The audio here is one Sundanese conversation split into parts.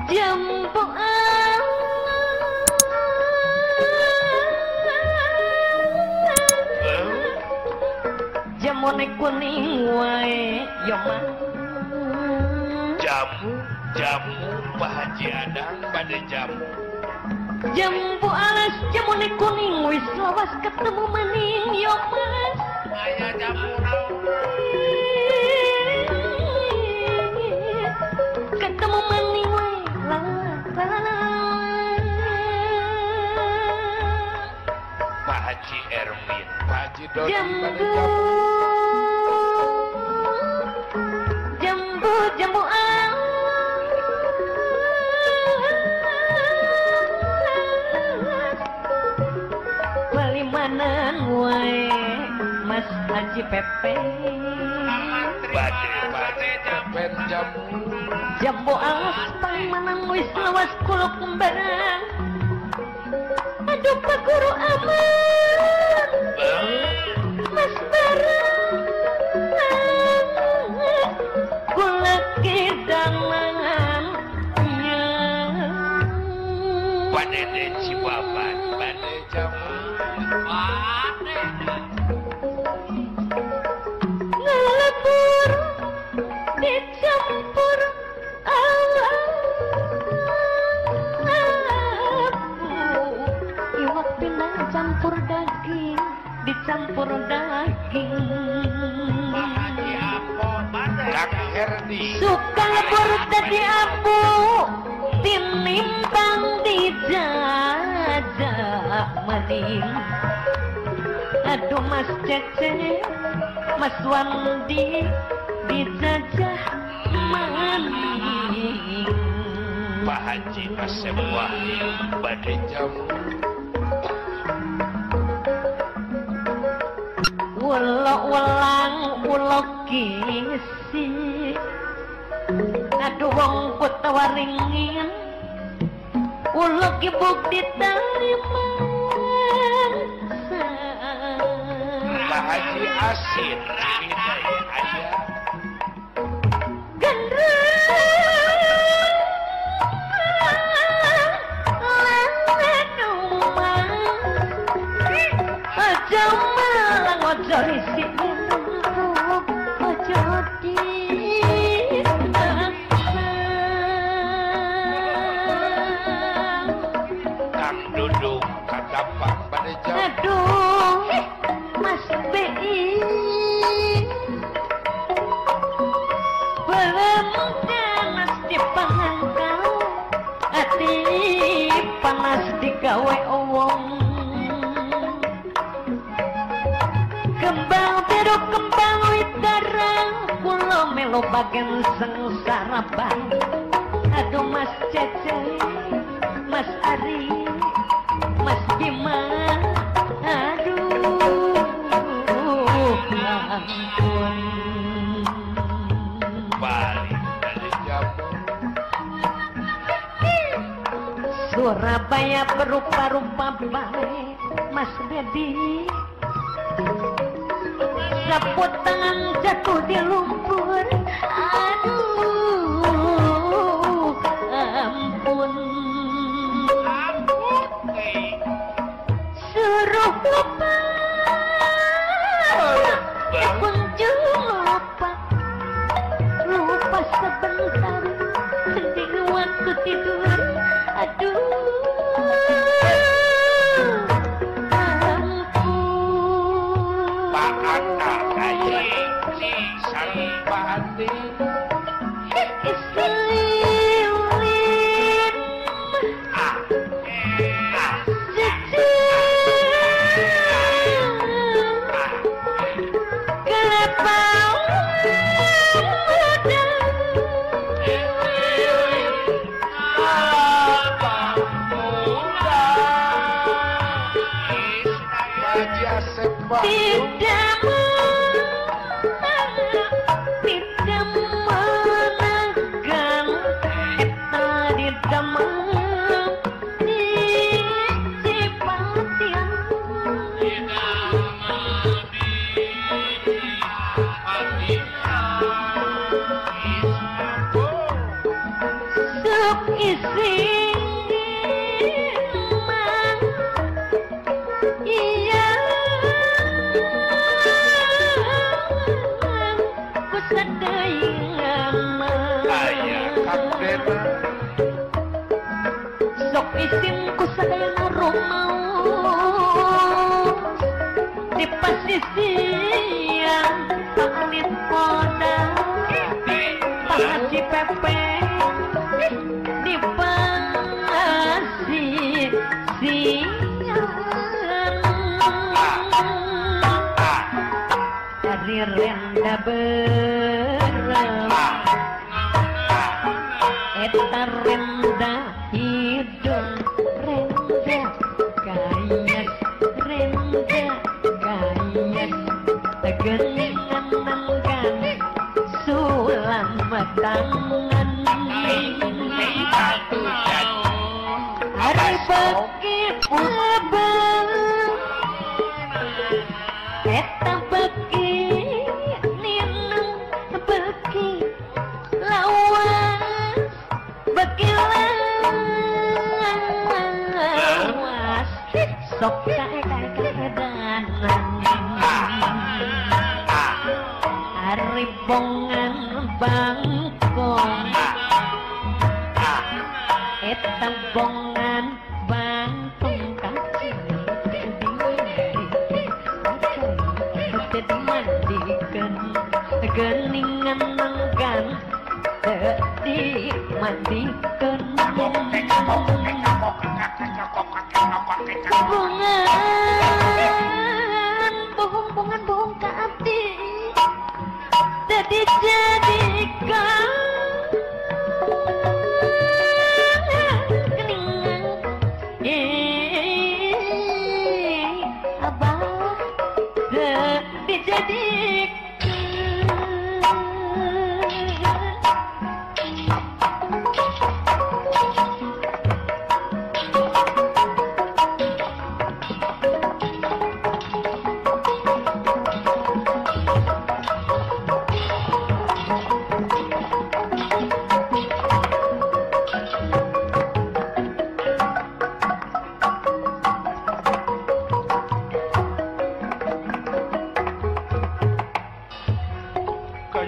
Jambu jamune kuning wae yo mah. Jamu jamu Pak Haji Adang bade jamu. Jambu alas jamune kuning wis lawas ketemu maning yo mas. Aya jamu naon? Ketemu maning wae la la la. Pak Haji Erwin, Pak Haji Dodi bade jamu. Jambu jambu balimanan wae Mas Haji Pepe. Bade bade Pepen jamu. Jambu alas palimanan wis lawas kula kembarang. Aduh Pak Guru aman Mas Barang kula kedangan nya. Bade Cibabat bade jamu. Bade ngelebur dicampur iwak pinang campur daging dicampur daging. Kang Herdi suka lebur tadi abu tinimbang dijajah maning. Aduh Mas Cece Mas Wandi dijajah maning. Pak Haji Asep Wahyu bade jamu. Ulok welang ulok kisi. Aduh wong kota waringin ulok ibuk diterima. Pak Haji Asin Ciwidey aya. Ojo risik ojo di Kang Dudung katapak bade jamu. Aduh Mas BI belum panas dipangan kau ati panas digawe wong. Kembang biru kembang witarang kula melu bagian sengsara bang. Aduh Mas Cece Mas Ari Mas Bima aduh ampun. Balik bade jamu. Surabaya berupa-rupa bae Mas Dedi. Saput tangan jatuh di lumpur. Aduh ampun. Suruh lupa kunjung lupa. Lupa sebentar di waktu tidur. Aduh tidak menegang eta di damang di Cipatian. Sok isin mah iya ku sadayana aya kabdena sok isin ku sadayana rumaos di pasisian Pak Poda Pak Haji Pepe di pasisian dari renda berem eta renda hidung renda gayas renda gayas tegeningan nanggan sulam tangan hari bagi abang eta bagi ninang bagi lawas bagi lawas sok kaedanan hari bongan bangkong eta bongan bangkong dimandikan geningan nanggan dimandikan bongan bohong bongan bohong ka abdi dijadikan keningan abah dijadikan.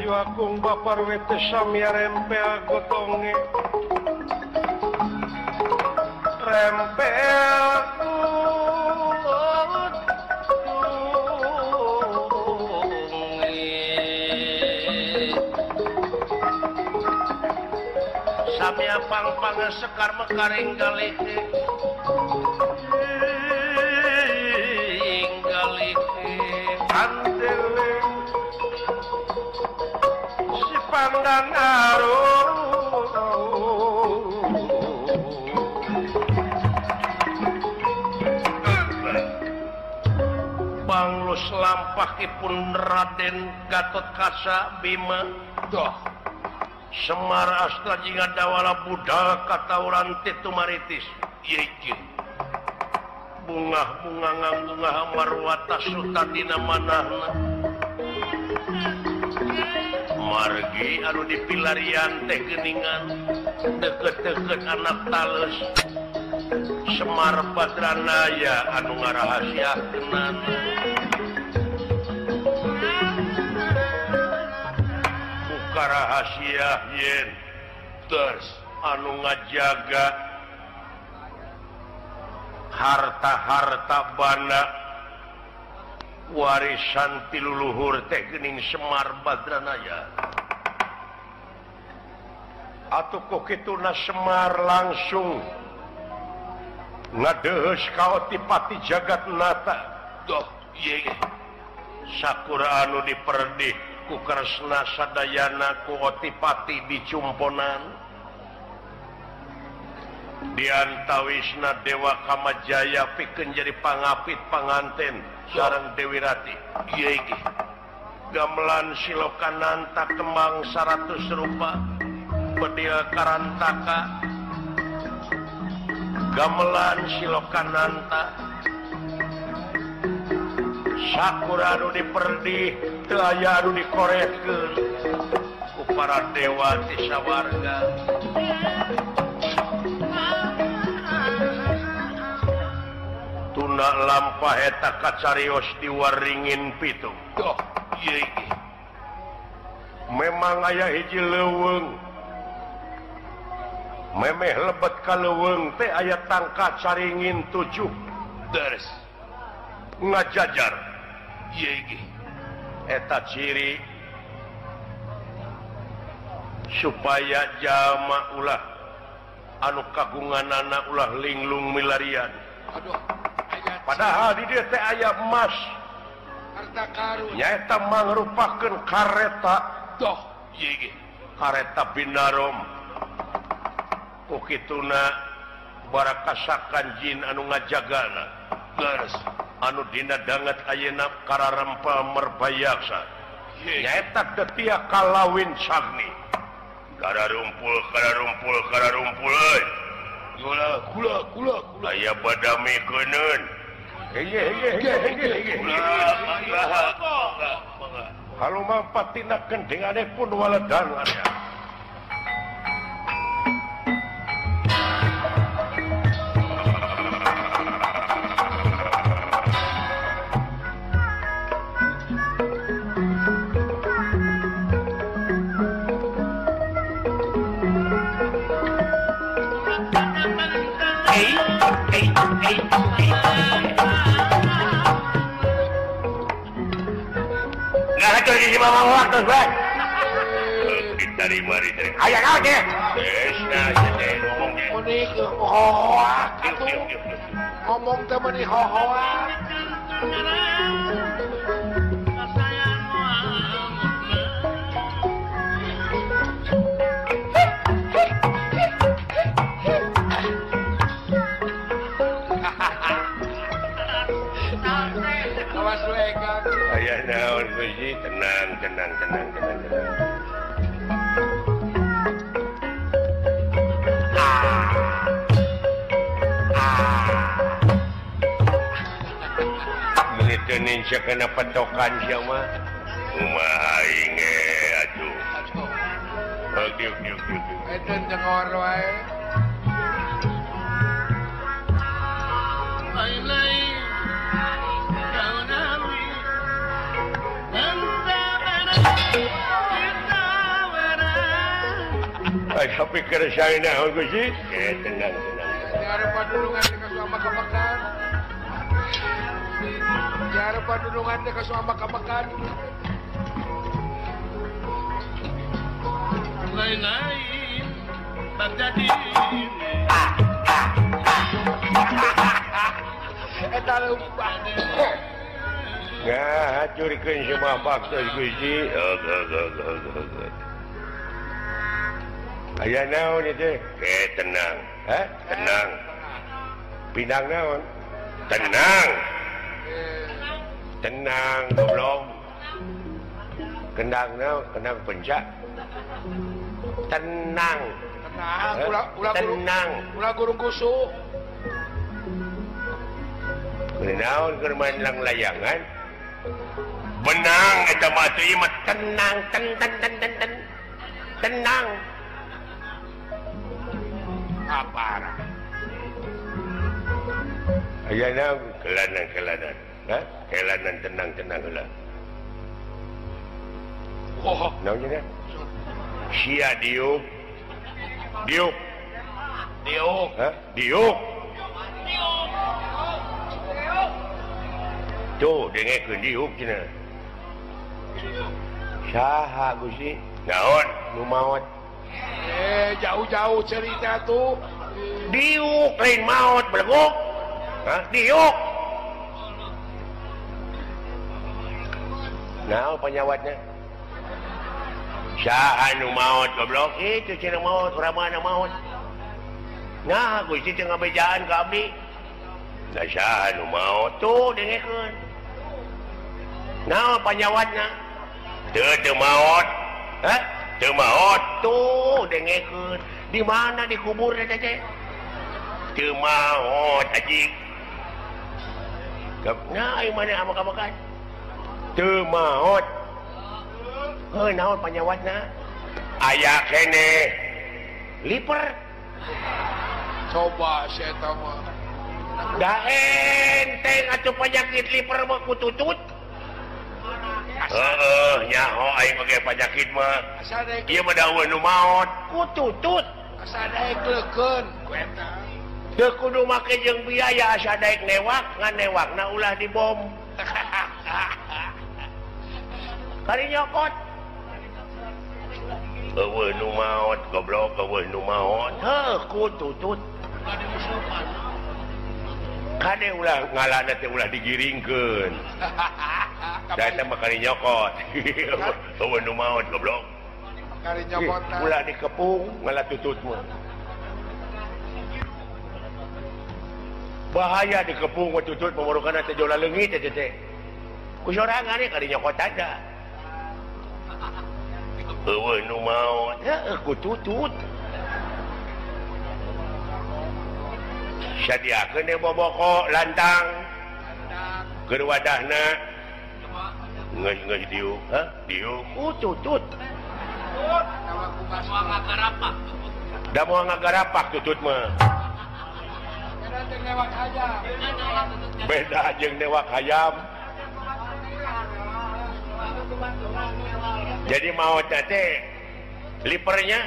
Agung bapar wete samya rempel gotonge rempel gotonge samya pang-pangan sekar mekar inggalih inggalih andeleng pandan arum banglus lampahipun Raden Gatotkaca Bima doh Semar Astra jingga dawala budal katauran titumaritis yekin bungah bunga ngambungah marwata sutadina manahna margi anu dipilarian teh geuningan deket-deket anak tales Semar Badranaya anu ngarahasiakeunana buka rahasia yen terus anu ngajaga harta-harta bana warisan tiluluhur teh geuning Semar Badranaya atuh ku kituna Semar langsung ngadeheus ka Otipati Jagatnata doh ieu sakura anu diperdih ku Kresna sadayana ku Otipati dicumponan diantawisna Dewa Kamajaya pikeun jadi pangapit panganten sareng Dewi Ratih ieu iki gamelan silokananta kembang 100 rupa bedil karantaka gamelan silokananta sakura anu diperdih teu aya anu dikoretkeun ku para dewa ti sawarga. kituna lampah eta kacarios di Waringin Pitu. Doh, ieu memang aya hiji leuweung. Memeh lebet ka leuweung teh aya tangka caringin 7. Deres. Ngajajar. Ieu eta ciri supaya jama ulah anu kagunganana ulah linglung milarian. Aduh, padahal di dieu teh aya emas. Harta karun. Nyaeta mangrupakeun kareta. Doh, ieu ge kareta Binarom. Ku kituna barakasakan jin anu ngajagana. Leres. Anu dina danget ayeuna kararempel merbayaksa. Nyaeta detia kalawin sagni. Kararumpul kararumpul kararumpul euy. Gula gula gula gula aya badami keuneun. Hege hege hege hege. Halumampat tina gendingane pun waledan area. Ngomong teh meuni hohoa. Awas lu egang. Aya naon Gusti, tenang tenang tenang tenang tenang. Ninja kena petokan siapa? Kumaha aing atuh. Oke oke oke. Eta jengor wae. Ay, sapikir saya naon Gusti? Tenang tenang. Diarep padulungan teh kasuama kamekan. Diarep padulungan teh kasuama kamekan. Lain-lain terjadi. Eta leumpah. Ngahacurkeun semua baktos Gusti. Aya naon ieu teh? Tenang. Hah? Tenang. Pinang naon? Tenang. Tenang goblok. Kendang naon? Kendang pencak. Tenang. Tenang, ulah ulah tenang. Ulah gurung kusuk. Naon keur main lang layangan? Benang eta mah atuh ieu mah tenang, ten ten ten ten ten. Tenang. Aparah. Aya naon kelanan-kelanan. Hah? Kelanan tenang-tenang heula. Oh, naon cenah? Sia diuk. Diuk. Diuk. Hah? Diuk. Tuh, dengekeun diuk cenah. Saha Gusti? Naon? Nu maot. Jauh-jauh cerita tuh. Diuk lain maot beleguk. Hah? Diuk. Naon panyawatna? Saha nu maot goblok? Itu cenah maot, urang mana maot. Nah, Gusti teh ngabejaan ka abdi. Nah, saha nu maot tuh dengekeun. Naon panyawatna? Teu teu maot. Hah? Teu maot tuh dengekeun. Di mana dikubur teh teh? Teu maot anjing. Nah, ayo mana amak-amakan? Teu maot. Heuh, naon panyawatna? Aya keneh. Liper. Coba si eta mah. Da enteng atuh penyakit liver mah ku tutut. Heeh, nyaho aing oge penyakit mah. Ieu mah da eueuh nu maot ku tutut. Asa daek leukeun ku eta. Teu kudu make jeung biaya asa daek newak, ngan newakna ulah dibom. Kari nyokot. Eueuh nu maot goblok, eueuh nu maot. Heuh ku tutut. Kade ulah ngalana teh ulah digiringkeun. Da eta mah kari nyokot. Eueuh nu maot goblok. Kari nyokot. Ulah dikepung ngala tutut mah. Bahaya dikepung ku tutut pamorokana teh jola leungit teh teh. Ku sorangan kari nyokot aja. Eueuh nu maot, heuh ku tutut. Sadiakeun we boboko lantang. Keur wadahna geus diuk, hah? Diuk ku tutut. Da moal ngagarapak tutut mah. Beda jeung newak hayam. Jadi maot teh lipernya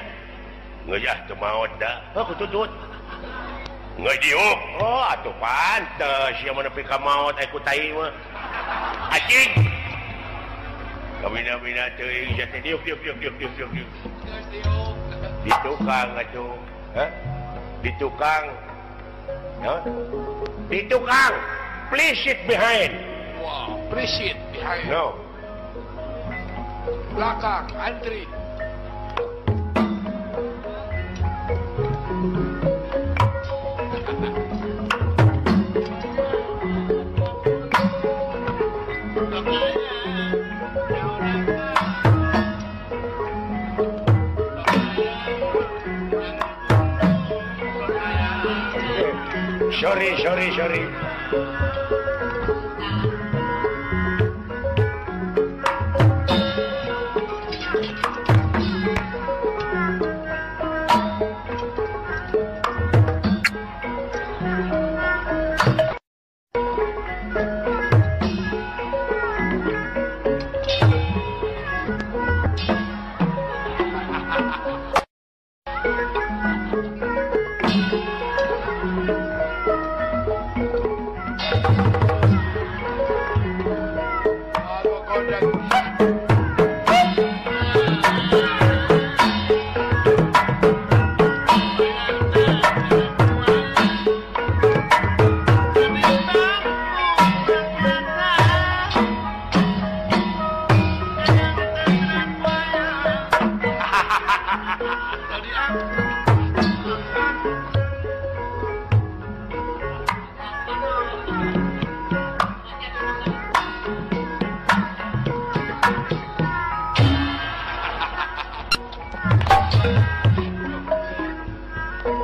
geus ah teu maot da. Heuh ku tutut. Geus diuk. Oh atuh pantes ieu mah nepi ka maot aya ku tai mah. Anjing. Kabina-bina teuing sia teh diuk diuk diuk diuk diuk diuk. Geus diuk. Di tukang atuh. Hah? Di tukang. Naon? Di tukang. Please sit behind. Wow, please sit behind. No. Belakang, antri. Sorry, sorry, sorry.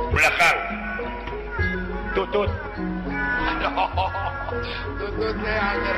Belakang tutut. Tutut teh anger.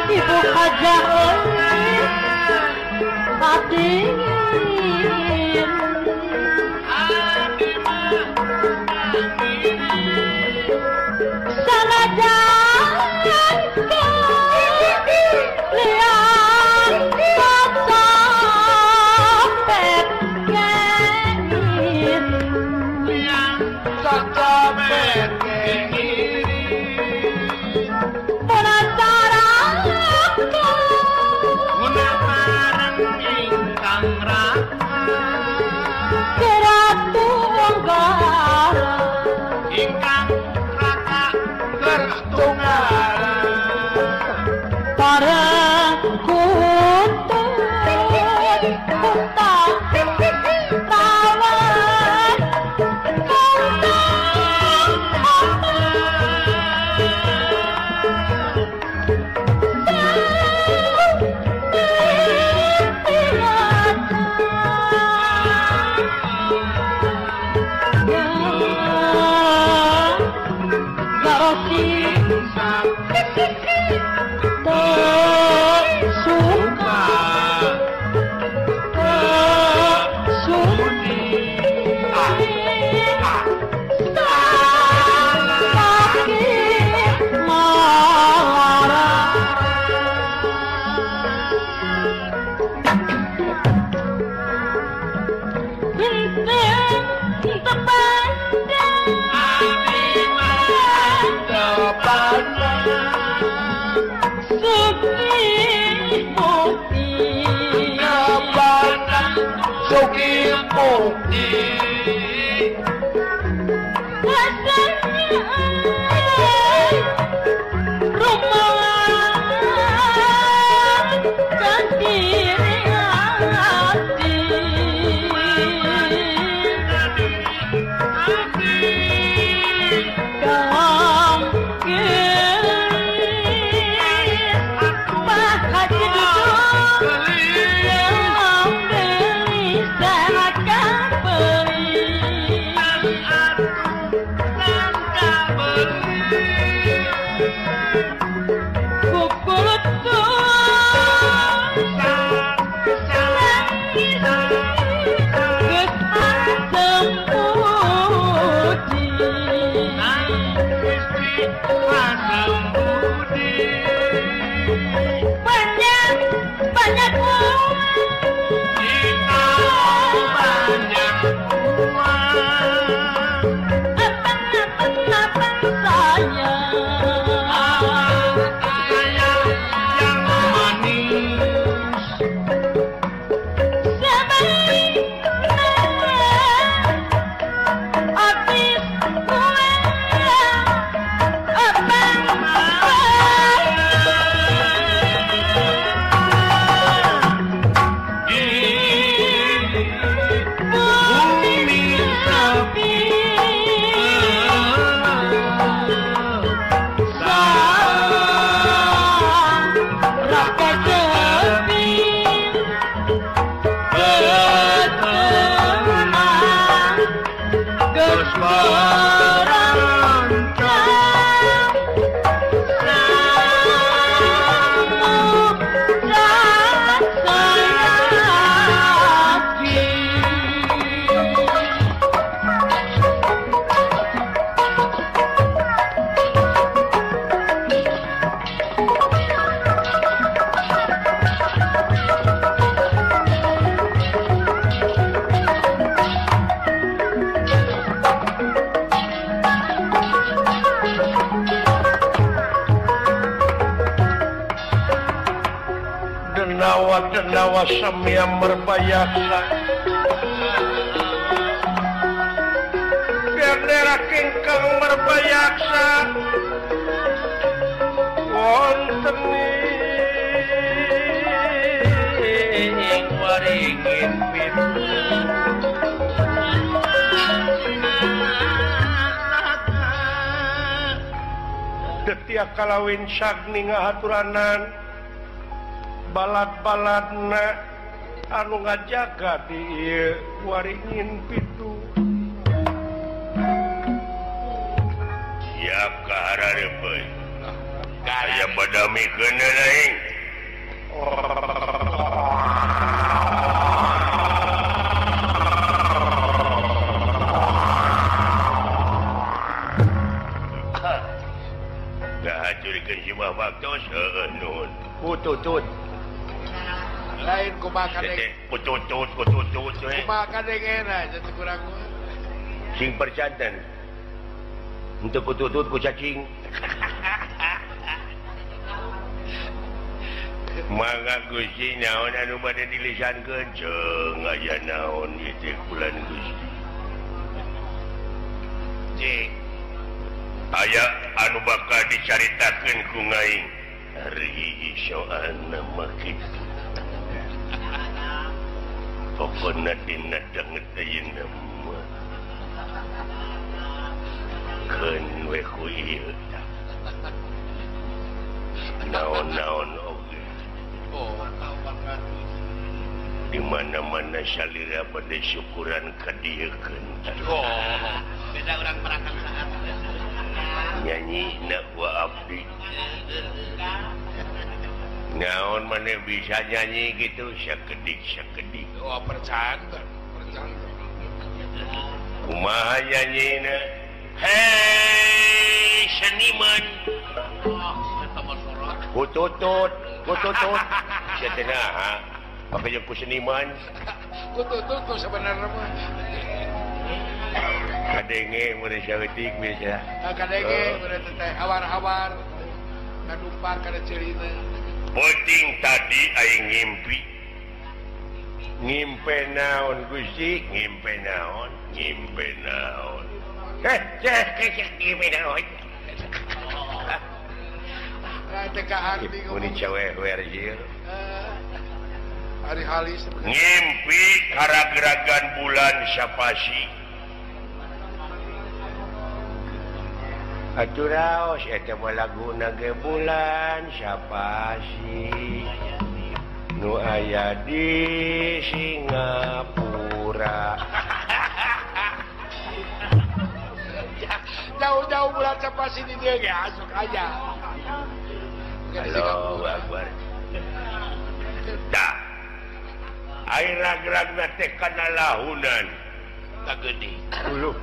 Ibu Hajah dingin sanajan liang cocopet kengin liang cocopet kengin Sakit marah Denawa samia merbayaksa bendera kingkang merbayaksa wonten ing waringin pitu detia kalawin sagni ngahaturanan balad-baladna anu ngajaga di ieu waringin pitu. Siap kaharareup euy. Aya badamikeun aing. Gahacurikeun si Bah Baktos heueuh nuhun. Kututut. Lain kumaha kadeng kututut kututut we kumaha kadengena jadi kurang sing percanten untuk kututut ku cacing mangga Gusti naon anu bade dilisankeun ceung aya naon ieu teh bulan Gusti cik aya anu bakal dicaritakeun ku ngaing ari soalna mah kitu. Pokokna dina danget ayeuna mah keun we ku ieu naon-naon oge di mana-mana salira bade syukuran ka dieu keun. Oh, beda urang perakan saat nyanyi na wa abdi. Naon mana bisa nyanyi gitu sakedik sakedik. Oh, percanten, percanten. Kumaha nyanyina? Hei seniman. Kututut, kututut. Sia teh naha? Pake jeung ku seniman. Kututut tuh sebenarnya mah. Kadenge mun saeutik bisa. Kadenge mun teh hawar-hawar. Kadupar kada ceurina. Peuting tadi aing ngimpi. Ngimpe naon Gusti? Ngimpe naon? Ngimpe naon? Heh, cek ngimpe naon? Muni cewek ieu. Ari halis ngimpi karageragan bulan sapasi. Atuh raos eta mah laguna ge bulan sapasi. Nu aya di Singapura. Jauh-jauh bulan sapasi di dieu ge asup aja. Allahu Akbar. Tah. Air rag-ragna teh kana lahunan. Tageuning. Uluh.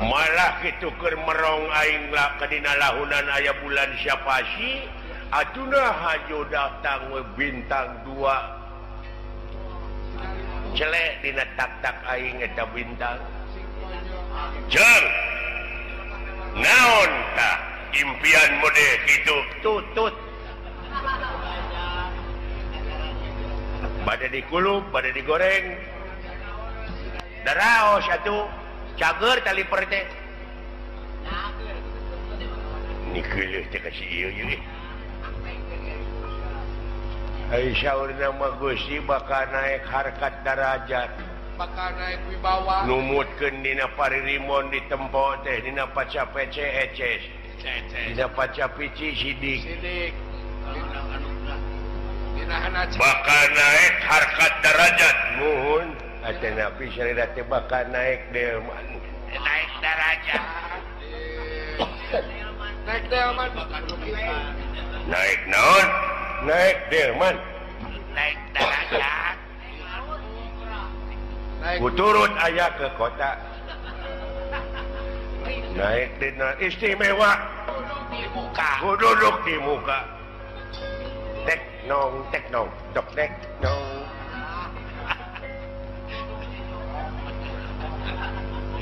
Malah kitu keur merong aing lah kadina lahunan aya bulan sapasi. Atuna hajo datang we bintang dua. Celek dina tak-tak aing eta bintang. Jeung naon tah impian mode kitu tutut. Bade dikulub, bade digoreng. Daraos atuh cager tali teh. Nikeuleuh teh ka si ieu ieu. Ai saurna mah Gusti bakal naik harkat darajat. Bakal naik wibawa. Numutkeun dina paririmon di tempo teh dina paca PC eces. Dina paca pici sidik. Sidik. Bakal naik harkat darajat. Muhun atanapi sarira teh bakal naik delman. Naik darajat. Naik delman. Naik naon? Naik delman. Naik darajat. Kuturut aya ke kota. Naik dina istimewa. Di muka. Duduk di muka. Tek nong tek nong dok tek nong.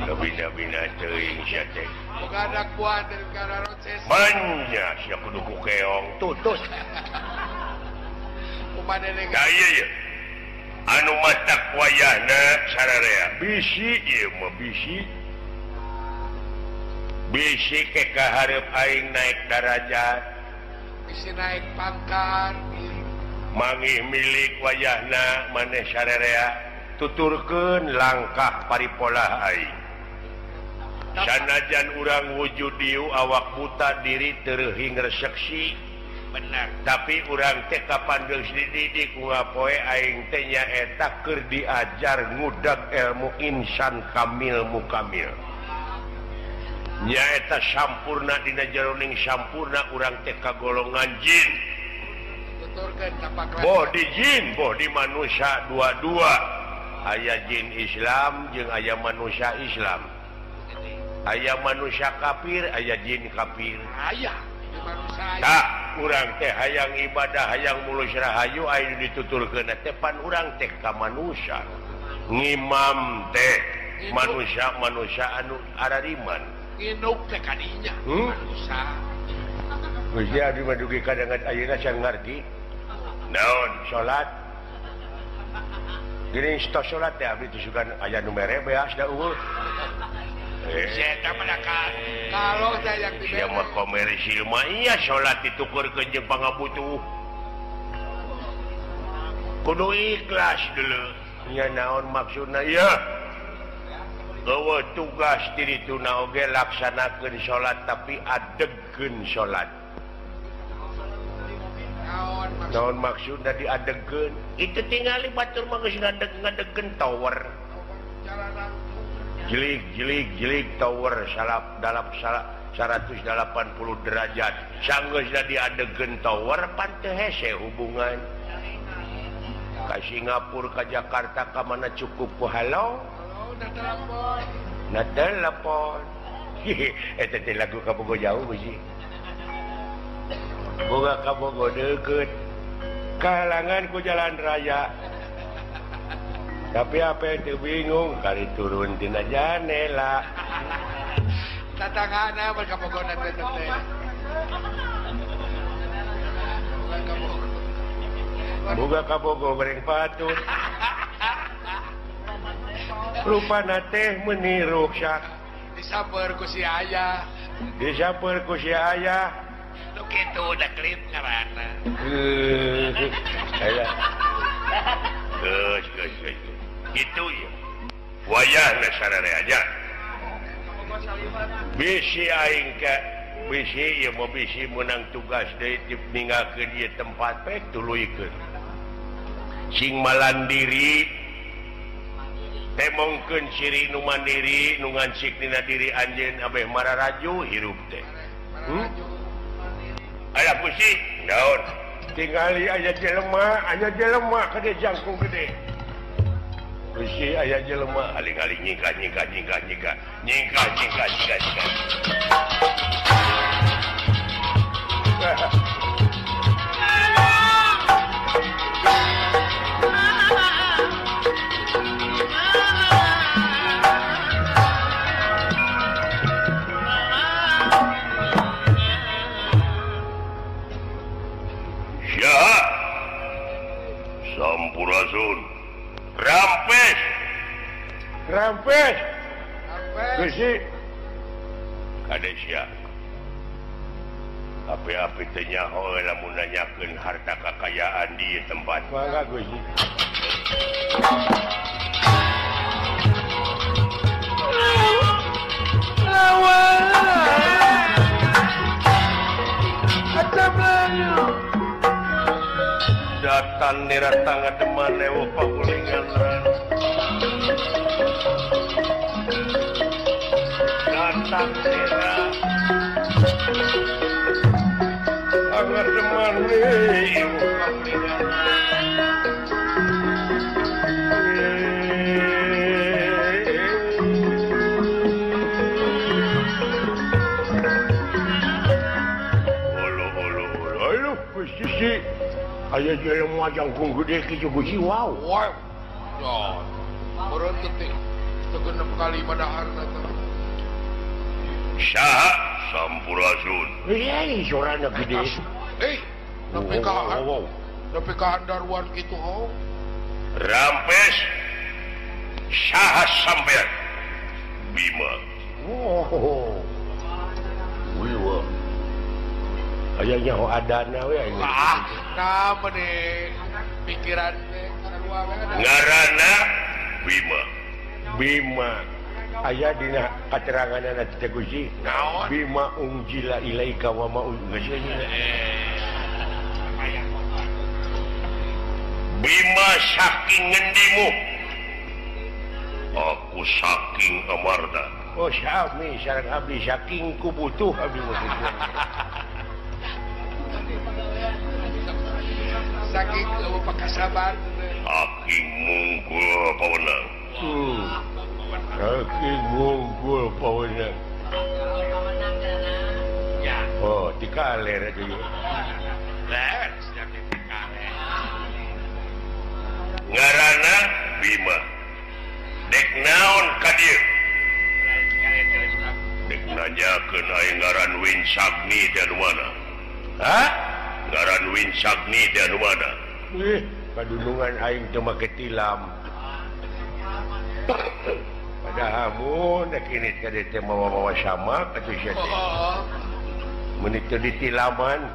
Bina-bina teuing sia teh. Boga dakwah dari Kararoces. Banyak sia kudu ku keong tutut. Kumaha deui? Ka ieu ye. Anu matak wayahna sararea. Bisi ieu mah bisi. Bisi ke kahareup aing naik darajat. Bisi naik pangkat. Mangih milik wayahna maneh sararea tuturkeun langkah paripolah aing. Sanajan urang wujud dieu awak buta diri tereuhing reseksi benar, tapi urang teh kapan geus dididik ngapoe aing teh nyaeta keur diajar ngudag ilmu insan kamil mukamil. Nyaeta sampurna dina jeroning sampurna urang teh kagolongan jin. Boh di jin, boh di manusia dua-dua. Aya jin Islam jeung aya manusia Islam. Aya manusia kafir, aya jin kafir. Aya manusia. Tah, urang teh hayang ibadah, hayang mulus rahayu aya dituturkeun teh pan urang teh ka manusia. Ngimam teh manusia-manusia anu arariman. Nginuk teh kadinya manusia. Gusti abdi mah dugi kadangan ayeuna can ngarti. Naon salat? Geuning tos salat teh abdi teh sugan aya nu mere beas da eueuh. Kalau saya yang diberi mah komersil mah iya salat ditukurkeun jeung pangabutuh. Kudu ikhlas dulu. Nya naon maksudna ieu? Eueuh tugas diri tuna oge laksanakeun salat tapi adegkeun salat. Naon maksudna diadegkeun? Itu tingali batur mah geus ngadeg-ngadegkeun tower. Jelik jelik jelik tower salap dalap 180 derajat. Sanggeusna diadegkeun tower pan teu hese hubungan. Ka Singapura ka Jakarta ka mana cukup ku halo. Na telepon. Eta teh lagu kabogo jauh sih. Boga kabogo deukeut. Kahalangan ku jalan raya. Tapi apa itu bingung kali turun tina janela. Tatangana kabogo teh teh. Boga kabogo goreng patut. Rupana teh meuni ruksak. Disamper ku si ayah. Disamper ku si ayah. Nu kitu da klip ngaranna. Aya. Geus geus geus. Kitu ieu. Wayahna sararea aja. Bisi aing ka bisi ieu mah bisi meunang tugas deui ninggalkeun ieu tempat pek tuluykeun. Sing malandiri temongkeun ciri nu mandiri nu ngancik dina diri anjeun abeh mararaju hirup teh. Aya Gusti, naon? Tingali aya jelema gede jangkung gede. Gusti aya jelema aling-aling nyingkah nyingkah nyingkah nyingkah nyingkah nyingkah nyingkah nyingkah. Sampurasun. Rampes. Rampes. Gusti. Kade sia. Api-api teh nyaho lamun nanyakeun harta kakayaan di tempat. Mangga Gusti. Datan niratang ademan ewo pakulingan datang nira angademan ewo pakulingan olo olo olo olo Gusti. Aya jelema jangkung gede kitu Gusti wow. Wow. Ya. Meureun teh teu genep kali padaharna teh. Saha Sampurasun. Heuh, sorana gede. Eh, nepi ka nepi ka handaruan kitu ho. Rampes saha sampean? Bima. Oh. Wiwa. Aya nyaho adana we aing. Ah, nah meni pikiran teh sarua we ada. Ngaranna Bima. Bima. Aya dina kateranganna teh Gusti. Naon? Bima unjila ilaika wa ma unjila. Bima saking ngendimu? Aku saking amarda. Oh, sami sareng abdi saking ku butuh abdi mah. Saking pakasaban saking mungkul pawenang. Saking mungkul pawenang. Oh, dikaler atuh. Ngaranna Bima. Dek naon ka dieu? Dek nanyakeun aing ngaran Winsagni teh anu mana? Hah? Ngaran Winsagni teh anu mana? Ih, padunungan aing teu make tilam. Padahal mun dek ini ka dieu teh mawa-mawa sama atuh sia teh. Mun teu ditilaman.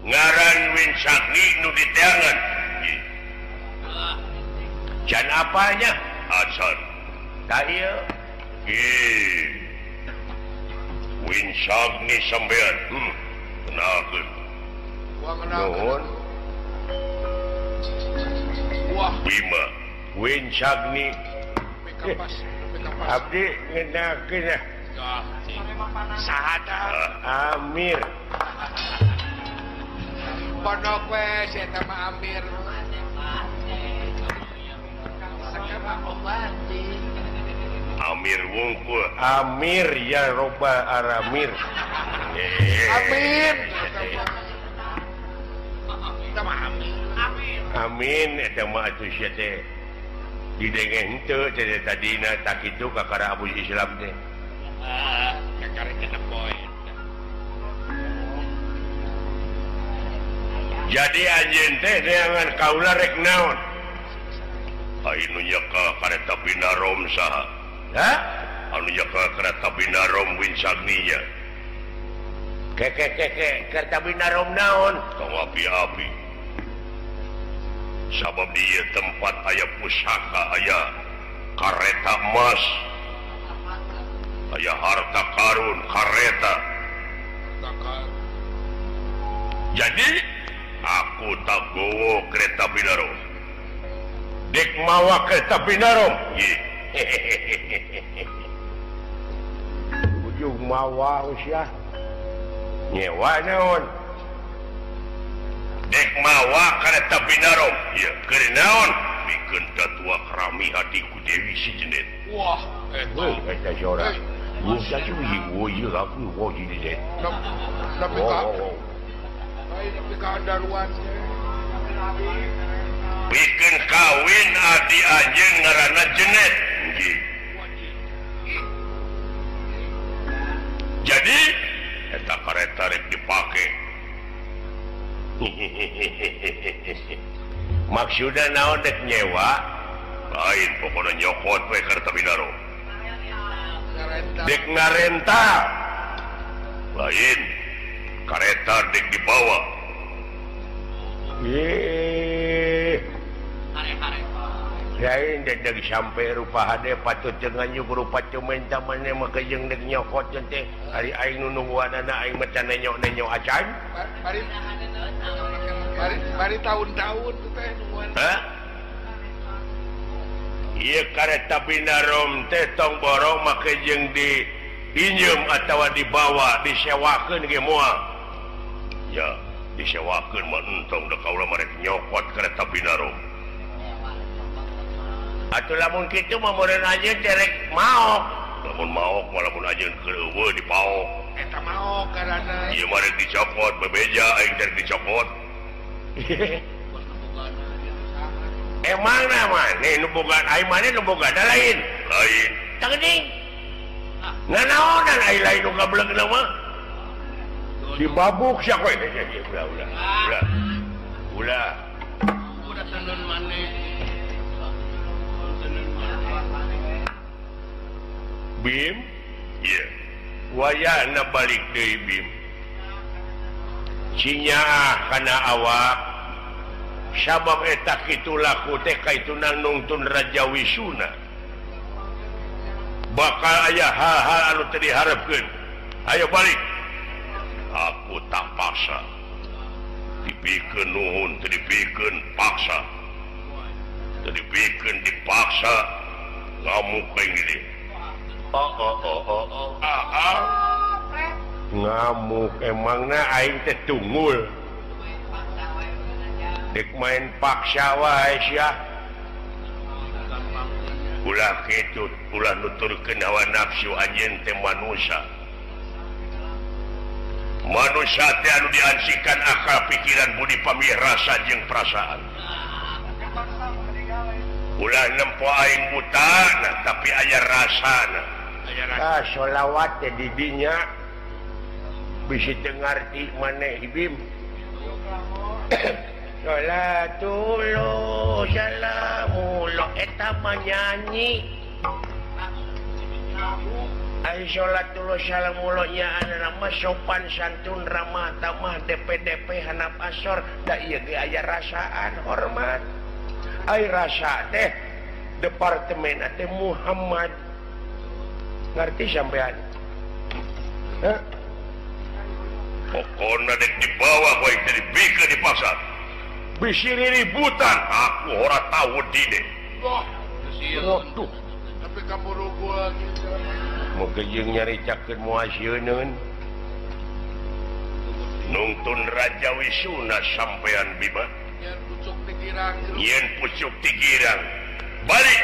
Ngaran Winsagni nu diteangan. Can apanya? Acan. Tah ieu. Ih. Winsagni sampean. Kenakeun. Nuhun. Wah. Bima. Winsagni. Abdi ngenakeun ah. Saha tah? Amir. Pondok we si eta mah Amir. Amir wungkul Amir ya robbal aramir. Amin. Amin eta mah atuh sia teh. Didenge henteu teh tadina tak kitu kakara Abu Islam teh. Ah, kakara genep poe. Jadi anjeun teh neangan kaula rek naon? Anu nyeka kareta Binarom saha? Hah? Anu nyeka kereta Binarom Winsagninya. Keke keke kereta Binarom naon? Tong api-api. Sabab di tempat aya pusaka, aya kareta emas, aya harta karun kareta. Jadi aku tak gowo kereta Binarom. Dek mawa kereta Binarom. Ujung mawa usia nyewa naon? Dek mawa kereta Binarom. Ya, keur naon? Bikeun tatua kerami hatiku Dewi si Jenet. Wah, eta. Eta sora. Wah, sacu ieu aku wo jadi deh. Tapi ka. Tapi ka daruan. Bikin kawin adi anjeun ngaranna Jenet. Nggih. Jadi eta kareta rek dipake. Maksudna naon dek nyewa? Lain pokona nyokot we kareta Binarom. Dek ngarenta. Lain kareta dek dibawa. Lain dek sampai rupa hade patut dengan nyuk rupa cumen tamannya maka jeung dek nyokot teh ari aing nu nungguanana aing mah can nenyok-nenyok acan. Bari tahun-tahun teh nungguan. Hah? Ieu kareta Binarom teh tong borong make jeung di injem atawa dibawa disewakeun ge moal. Ya, disewakeun mah entong da kaula mah rek nyokot kereta Binarom. Atuh lamun kitu mah meureun anjeun teh rek maok. Lamun maok mah lamun anjeun keur eueuh dipaok. Eta maok karana. Ieu mah rek dicokot bebeja aing teh rek dicokot. Emang na maneh nu boga aing maneh nu boga da lain. Lain. Tah geuning. Nanaonan aing lain nu gableugna mah. Dibabuk sia kowe. Ulah ulah. Ulah. Ulah. Udah tenun maneh. Bim, iya. Wayahna balik deui Bim. Cinyaah kana awak. Sabab eta kitu laku teh kaituna nungtun Raja Wisuna. Bakal aya hal-hal anu teu diharepkeun. Ayo balik. Aku tak paksa. Dipikeun nuhun, teu dipikeun paksa. Teu dipikeun dipaksa ngamuk aing di. Oh oh oh oh oh. Ah, ah. Ngamuk emangna aing teh tunggul. Dek main paksa wae sia. Ulah kitu, ulah nuturkeun hawa nafsu anjeun teh manusia. Manusia teh anu diansikan akal pikiran budi pamih rasa jeung perasaan. Ulah nempo aing buta nah, tapi aya rasana. Ah, sholawat teh di dinya bisi teu ngarti maneh Ibim. Sholatullah salamullah eta mah nyanyi. Ai sholatullah salamullah nya mah sopan santun ramah tamah DP-DP hanap asor da ieu ge aya rasaan hormat. Ai rasa teh departemen teh Muhammad. Ngerti sampean? Hah? Pokona dek dibawa kowe teh dibikeun dipaksa. Bisi ributan aku ora tahu dine. Wah, waduh. Tapi kaburu gua gitu. Moga jeung nyaricakeun moal sieuneun. Nungtun Raja Wisuna sampean Bima. Yen pucuk ti girang. Yen pucuk ti girang. Balik.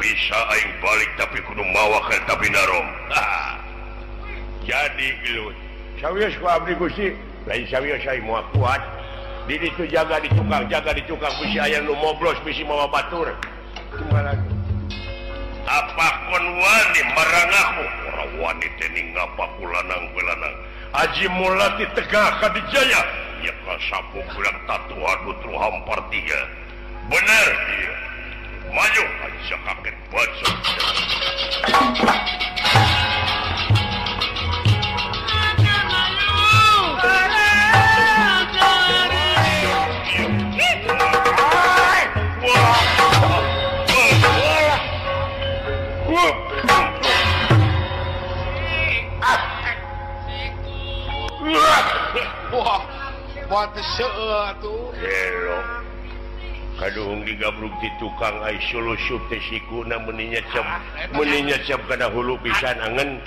Bisi Bisa aing balik tapi kudu mawa kerta binarom. Jadi gelut. Sawios ku abdi Gusti, lain sawios aing moal kuat. Di ditu jaga di tukang, jaga di tukang bisi aya nu moblos bisi mawa batur. Kumaha lagi? Apa kon wani marangahmu? Ora wani teh ngapa ku lanang lanang. Aji mulati tegah kadijaya. Ya kasapu bulan tatu adu hampar tiga. Bener dia. Maju aja kaget baca. Wah, buat seueur atuh. Gelo. Kaduhung digabrug di tukang ai sulusup teh sikuna meuni nyecep kana hulu pisan angen.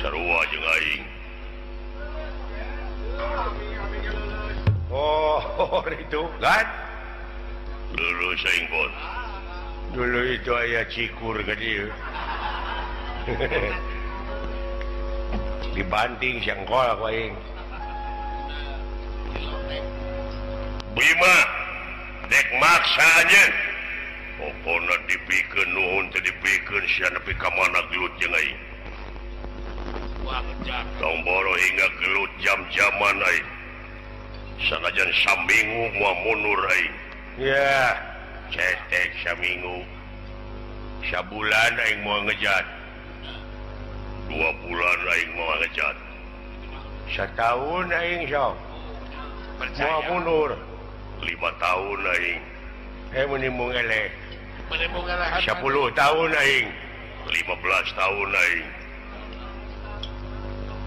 Sarua jeung aing. Oh, itu kan? Lulus aing bon. Dulu itu aya cikur ka dieu. Dibanting siangkol ku aing. Bima dek maksa anjeun. Pokona dipikeun nuhun teh dipikeun sia nepi ka mana gelut jeung aing. Tong boro hingga gelut jam-jaman aing. Sanajan saminggu moal mundur aing. Ya, cetek saminggu. Sabulan aing moal ngejat. 2 bulan aing moal ngejat. Satahun aing sok. Moal mundur. 5 tahun aing. Menimbung eleh. 10 tahun aing. 15 tahun aing.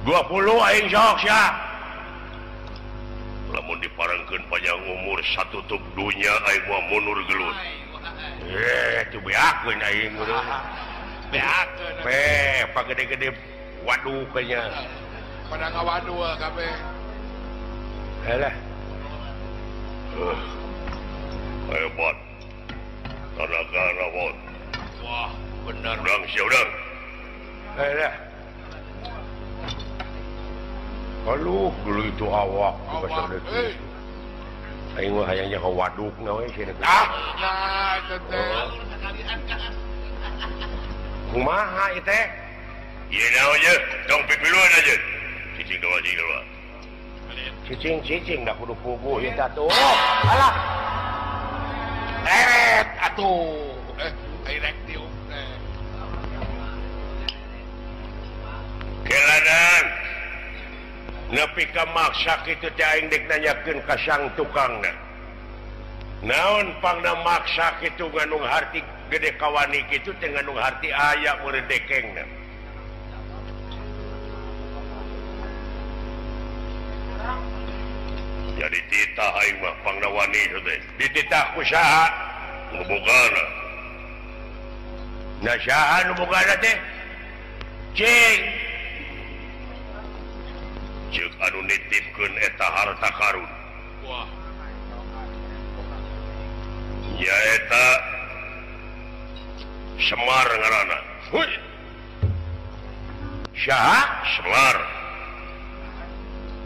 20 aing sok sia. Lamun diparengkeun panjang umur satutup dunya aing moal mundur gelut. Teu beakeun aing geus. Beakeun. Pagede-gede waduh kayaknya. Pada ngawaduh kabeh. Alah. Hebat. Tenaga rawon. Wah, benar. Udang sia udang. Alah. Aduh, dulu itu awak pasar deui. Aing mah hayangnya ka wadukna we sia. Ah, nah eta teh. Kumaha ieu teh? Ieu naon ye? Tong pipiluan aja. Cicing doa, cicing doa. Cicing-cicing dah kudu puguh ieu teh atuh. Alah. Eret atuh. Rek tiup teh. Kelanan. Nepi ka maksa kitu teh aing dek nanyakeun ka sang tukangna. Naon pangna maksa kitu ngandung harti gede kawani kitu teh ngandung harti aya meureun dekengna. Jadi titah aing mah pangna wani itu teh. Dititah ku saha? Nu bogana. Nah saha nu bogana teh? Cing. Ceuk anu nitipkeun eta harta karun. Wah. Nyaeta Semar ngaranna. Huy. Saha? Semar.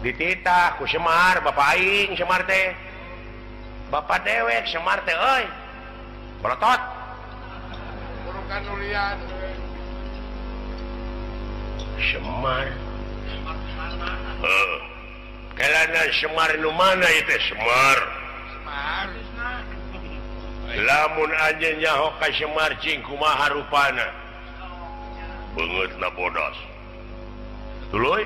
Dititah ku Semar, bapak aing Semar teh. Bapak dewek Semar teh euy. Berotot. Burukan nulian. Semar. Kelana Semar nu mana ieu teh Semar? Semar. Lamun anjeun nyaho ka Semar cing kumaha rupana? Beungeutna bodas. Tuluy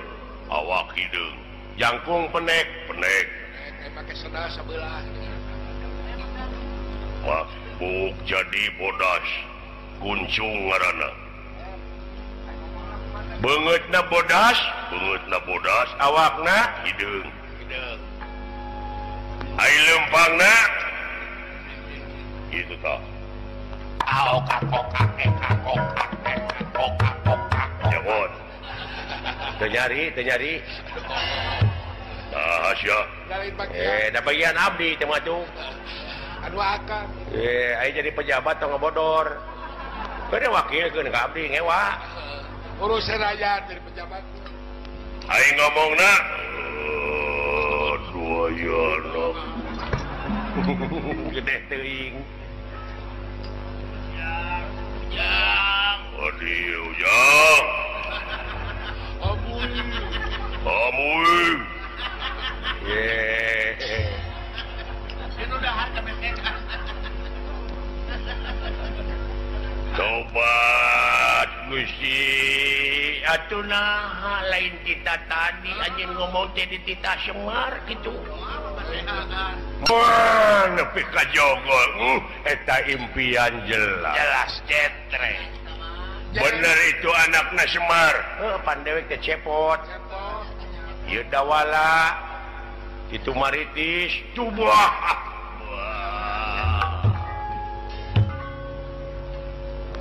awak hideung, jangkung penek, penek. Make sendal sabelah. Mabuk jadi bodas, kuncung ngaranna. Beungeutna bodas, awakna hideung. Hideung. Ai leumpangna kitu tah. Aok akok akok akok akok akok. Jangan. Teu nyari, teu nyari. Nah, sia. Da bagian abdi teh mah tuh. Anu akang. Ai jadi pejabat tong ngebodor. Keun wakilkeun ka abdi ngewa. Urusan rakyat dari pejabat. Aing ngomongna dua yana. Gede teuing. Ujang. Aduh, ujang. Amuy. Amuy. Ye. Ini udah harga BTK. Tobat Gusti atuh naha lain kita tadi anjeun ngomong teh di titah Semar kitu. Wah, nepi ka jogol. Eta impian jelas. Jelas jetre. Bener itu anakna Semar. Heuh, pan dewek teh cepot. Ieu dawala itu maritis tubuh.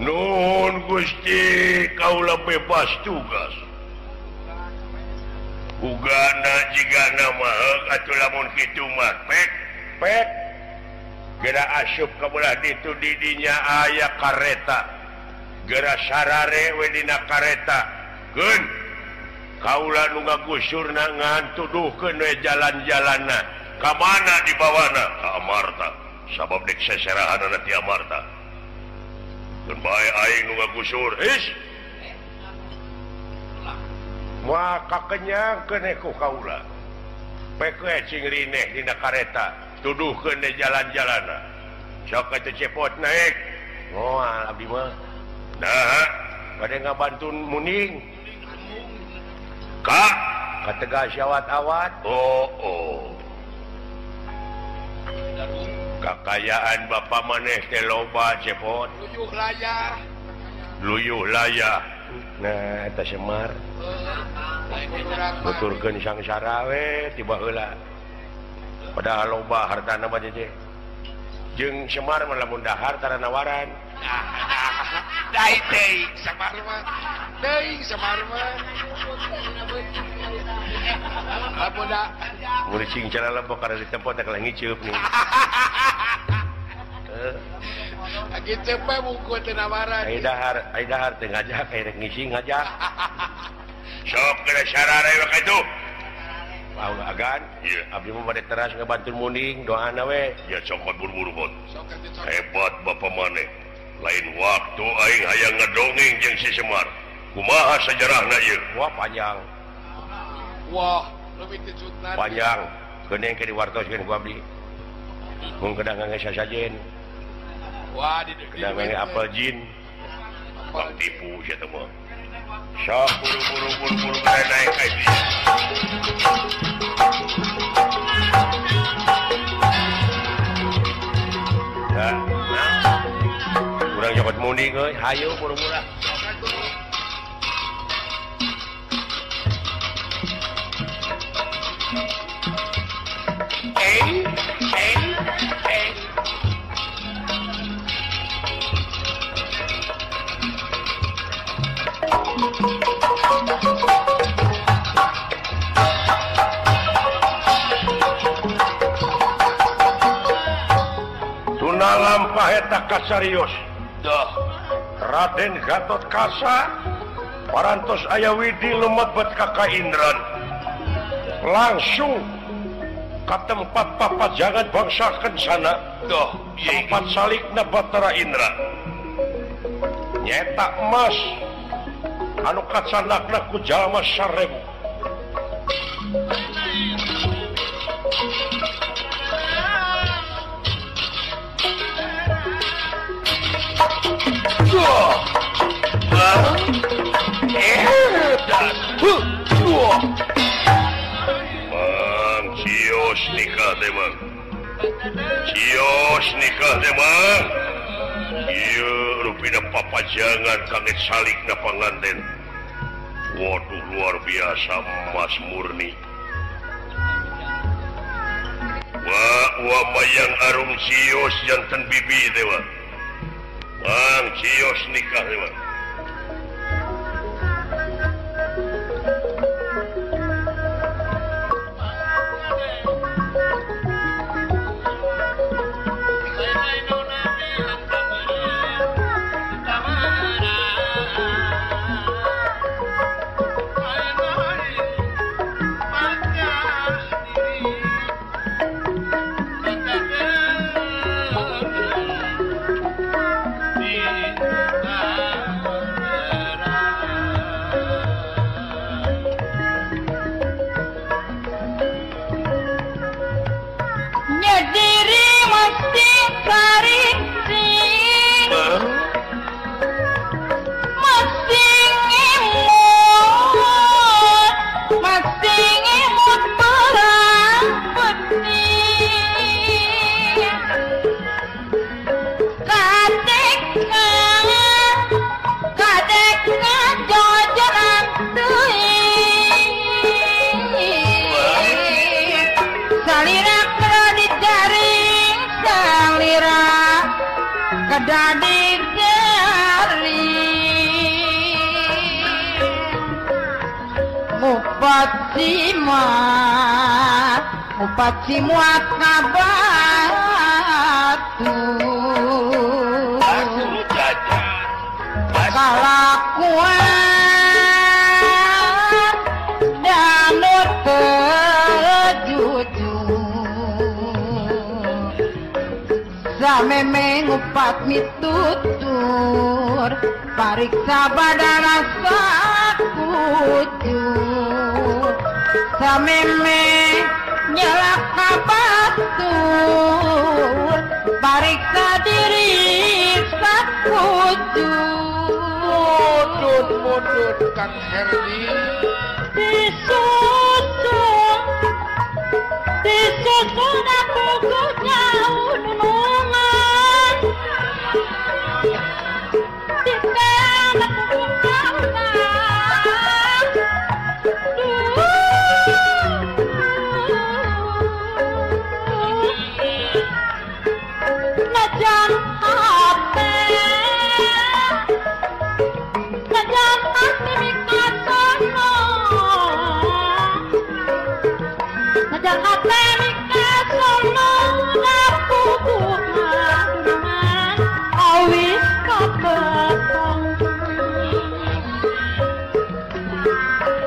Nuhun Gusti kaula bebas tugas. Ugana jigana mah atuh lamun kitu mah pek pek geura asup ka belah ditu di dinya aya kareta. Geura sarare we dina kareta. Keun kaula nu ngagusurna ngan tuduhkeun we jalan-jalanna. Ka mana dibawana? Ka Amarta. Sabab dek seserahanana ti Amarta. Keun bae aing nu ngagusur. His. Moal kakenyangkeun ku kaula. Pek we cing rineh dina kareta, tuduhkeun we jalan-jalanna. Sok atuh cepot naik. Moal abdi mah. Nah, bade ngabantun muning. Ka ka Tegal syawat-awat. Oh, oh. Kakayaan bapak maneh teh loba cepot. Luyuh layah. Luyuh layah. Nah, eta Semar. Nuturkeun sangsara we tiba heula. Padahal loba hartana mah teh. Jeung Semar mah lamun dahar tara nawaran. Dai teuing Semar mah. Teuing Semar mah. Lamun da mun cing cara lebok kana di tempat teh kalah ngiceup nih. Ngiceup we mungku teu nawaran. Ai dahar teh ngajak ai rek ngising ngajak. Sok geus sarare we ka itu. Wow, agan. Iya, abdi mah bade teras ngabantu munding doana we. Ya cokot buru-buru bot. Hebat bapak maneh. Lain waktu aing hayang ngedongeng jeung si Semar. Kumaha sejarahna ieu? Wah, panjang. Wah, leuwih ti cutna. Panjang. Geuning ke diwartoskeun ku abdi. Mun kedah ngangge sasajen. Wah, di kedah ngangge apel jin. Bang tipu sia teh mah. Sok buru-buru buru-buru naik ka dieu. Nah, nah. Kurang cokot munding euy, hayu buru-buru. Eta kasarios Duh. Raden Gatot Kaca parantos aya widi lumebet ka Kaindran langsung ka tempat papajangan bangsa Kencana. Duh, tempat salikna Batara Indra nyetak emas anu kacanakna ku jalma 1000. Cios nikah teh Mang. Cios nikah teh Mang. Ieu rupina papajangan kaget salikna panganten. Waduh luar biasa emas murni. Wah, wah mayang arum cios janten bibi teh Mang. Mang cios nikah teh Mang. Ngupat simuat kabatu kalakuan danut tejujur sameme ngupat mitutur pariksa badana sakucur sameme nyelak kabatur pariksa diri sakucur. Mudun mudun Kang Herdi disusun disusun aku jauh nunungan ditenak aku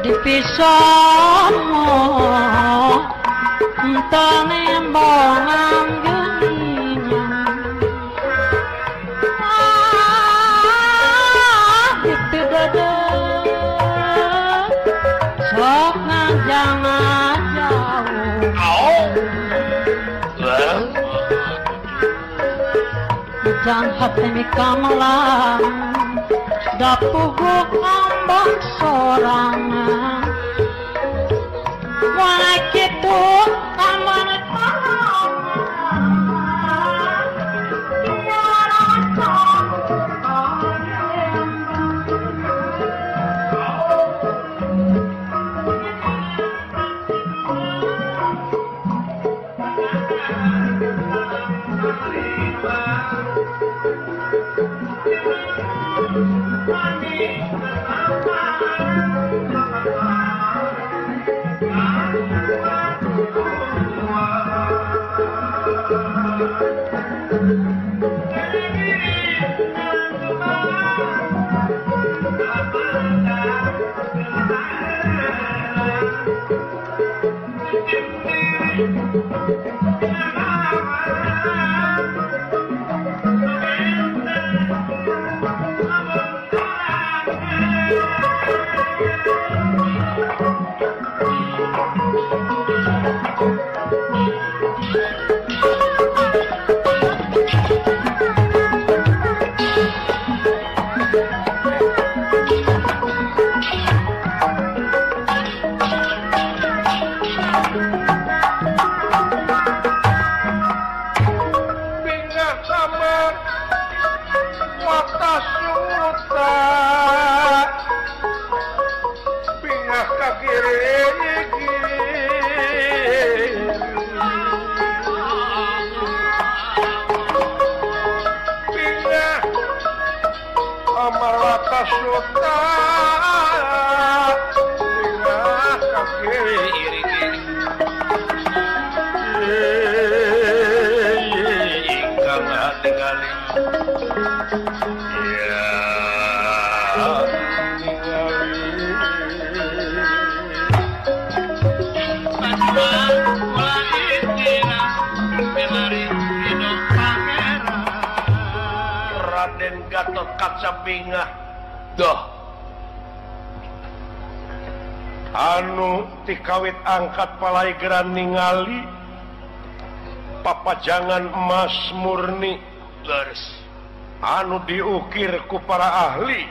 dipisomo entene mbongan geninya ah gitu dede sok ngajang jauh jangan hati mikamelang dapuguk ambang sorangan wah kitu aman Suta bingah ka kiri ingkang ningali ya Raden Gatot Kaca bingah doh anu tikawit angkat palaigeran ningali papajangan emas murni leres anu diukir ku para ahli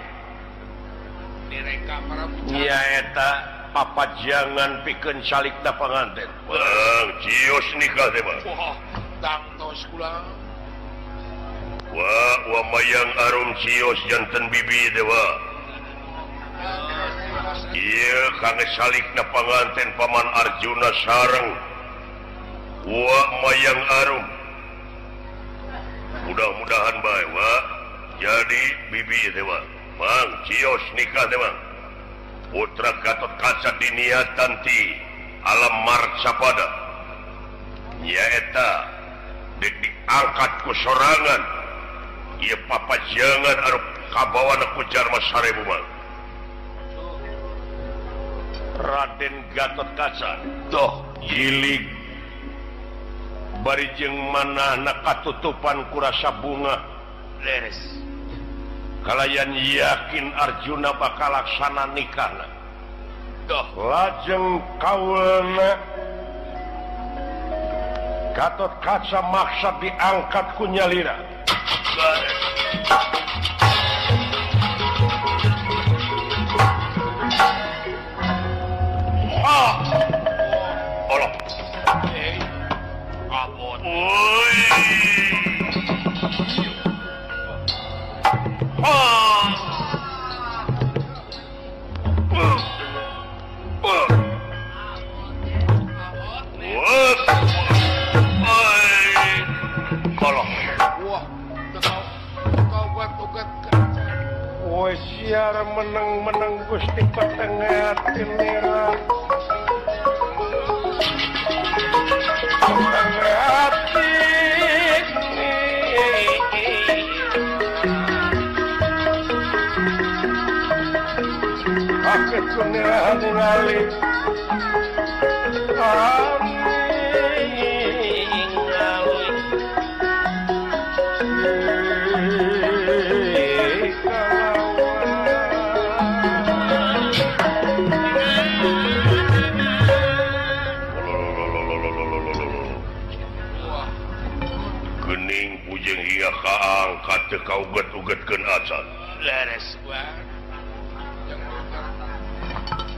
direka para nyaeta papajangan pikeun salikna panganten. Bang cios nikah teh mah. Wah, tangtos kula. Wah, wa mayang arum cios janten bibi teh wa. Ieu kangge salikna panganten Paman Arjuna sareng wa mayang arum. Mudah-mudahan bae wa jadi bibi teh wa. Bang cios nikah teh mah. Putra Gatot Kaca diniatan ti alam marcapada nyaeta dek diangkat ku sorangan ieu papajangan anu kabawana ku jalma 1000 mah. Raden Gatot Kaca doh jilig bari jeung manahna katutupan ku rasa bunga leres kalayan yakin Arjuna bakal laksana nikahna. Doh lajeng kaulna Gatot Kaca maksa diangkat ku nyalira. Ah. Allah. Abot. Oi. Ah. Woi siar meneng-meneng Gusti petengah tinira. Petengah Akit kunira ningali. Gening pujeng hingga kaangkat teu kauget-ugetkeun acan. Leres wae.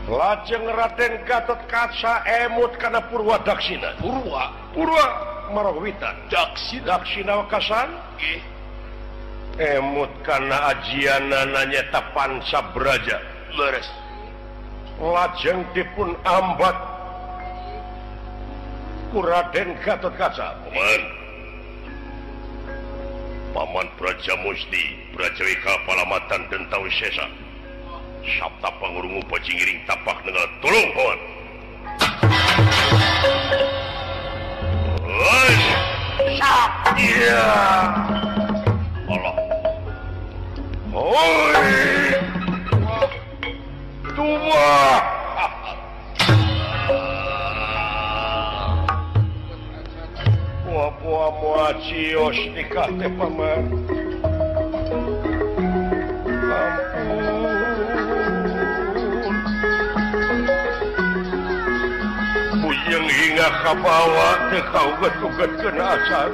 Lajeng Raden Gatot Kaca emut kana Purwa Daksina. Purwa? Purwa Marowitan. Daksina. Daksina wekasan? Nggih. Emut kana ajianana nyaeta Panca Braja. Leres. Lajeng dipun ambat ku Raden Gatot Kaca. Paman. Paman Braja Musti, Brajawika Palamatan dan Tawisesa. Sabta pangurungu pajingiring tapak nengal tolong paman. Oi. Iya. Allah. Oi. Tua. Wah, wah, cios nikah teh paman. Ampun. Puyeng hingga kabawa teu kauget-ugetkeun acan.